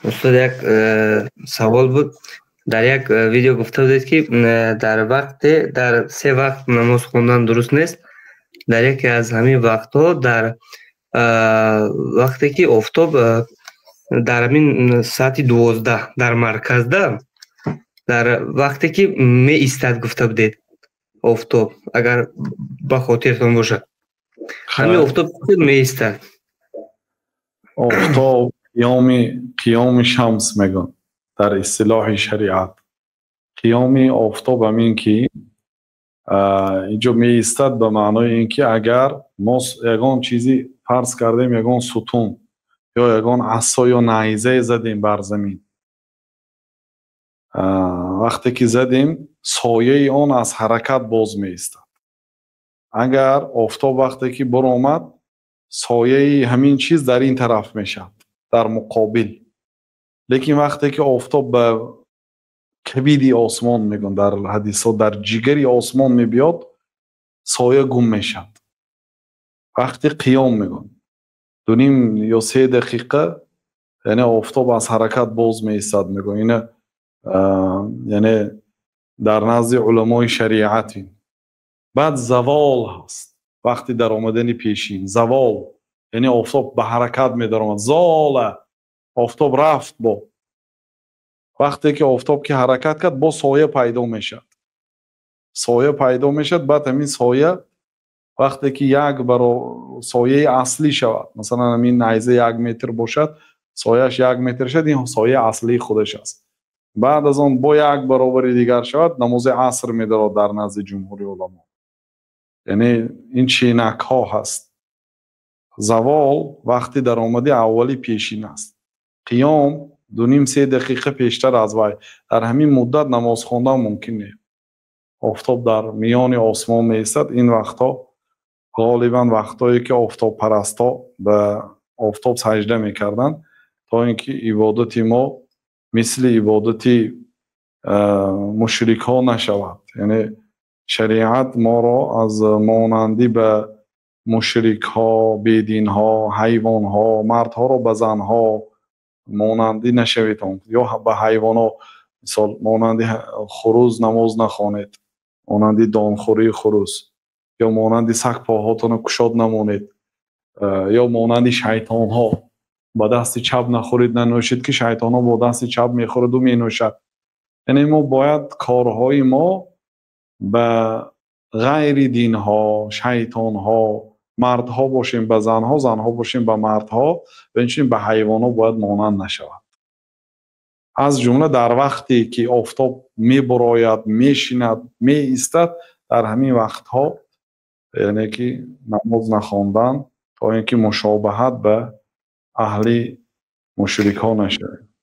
Устод, як савол буд. Дар як видео гуфта будед, ки дар вақте дар се вақт намоз хондан дуруст нест. Дар яке аз ҳамин вақтҳо, дар вақте ки офтоб дар ҳамин соати 12 дар марказда, дар вақте ки меистад, гуфта будед, офтоб, агар ба хотиртон бошад, ҳамин офтоб меистад. Офтоб қиёми шамс мегӯянд дар истилоҳи шариат. Қиёми офтоб ҳамин ки инҷо меистад, ба маънои ин ки агар мо ягон чизи, фарз кардем, ягон сутун ё ягон асо ё найзае задем бар замин, вақте ки задем, сояи он аз ҳаракат боз меистад. Агар офтоб вақте ки баромад, сояи ҳамин чиз дар ин тараф мешавад, дар муқобил. Лекин вақте ки офтоб ба кабиди осмон, мегӯянд дар ҳадисҳо, дар ҷигари осмон мебиёд, соя гум мешавад. Вақти қиём мегӯянд, 2,5 ё 3 дақиқа, яъне офтоб аз ҳаракат боз меистад, мегӯянд. Ина, яъне дар назди уламои шариат ин. Баъд завол ҳаст, вақти даромадани пешин. Завол, яъне офтоб ба ҳаракат медаромад. Зола, офтоб рафт. Бо вақте ки офтоб ки ҳаракат кард, бо соя пайдо мешавад, соя пайдо мешавад. Баъд ҳамин соя вақте ки як баро сояи аслӣ шавад, масалан, ҳамин найза 1 метр бошад, сояаш 1 метр шавад, ин сояи аслии худаш аст. Баъд аз он бо як баробари дигар шавад, намози аср медарод дар назди ҷумҳури уламо. Яъне ин ченакҳо ҳаст. Завол вақти даромади аввали пешин аст, қиём 2,5-3 дақиқа пештар аз вай. Дар ҳамин муддат намоз хондан мумкин не. Офтоб дар миёни осмон меистад. Ин вақтҳо ғолибан вақтҳое ки офтобпарастҳо ба офтоб саҷда мекарданд, то ин ки ибодати мо мисли ибодати мушрикҳо нашавад. Яъне шариат моро аз монандӣ ба мушрикҳо, бединҳо, ҳайвонҳо, мардҳоро ба занҳо монандӣ нашавед ё ба ҳайвонҳо, мисол, монанди хурӯз намоз нахонед, монанди донхӯрии хурӯз, ё монанди саг поҳотонро кушод намонед, ё монанди шайтонҳо ба дасти чап нахӯред, нанӯшед, ки шайтонҳо бо дасти чап мехӯраду менӯшад. Яъне мо бояд корҳои мо ба ғайри динҳо, шайтонҳо, мардҳо бошем ба занҳо, занҳо бошем ба мардҳо ва инчунин ба ҳайвонҳо бояд монанд нашавад. Аз ҷумла дар вақте ки офтоб мебурояд, мешинад, меистад, дар ҳамин вақтҳо, яъне ки намоз нахондан, то ин ки мушобаҳат ба аҳли мушрикҳо нашавем.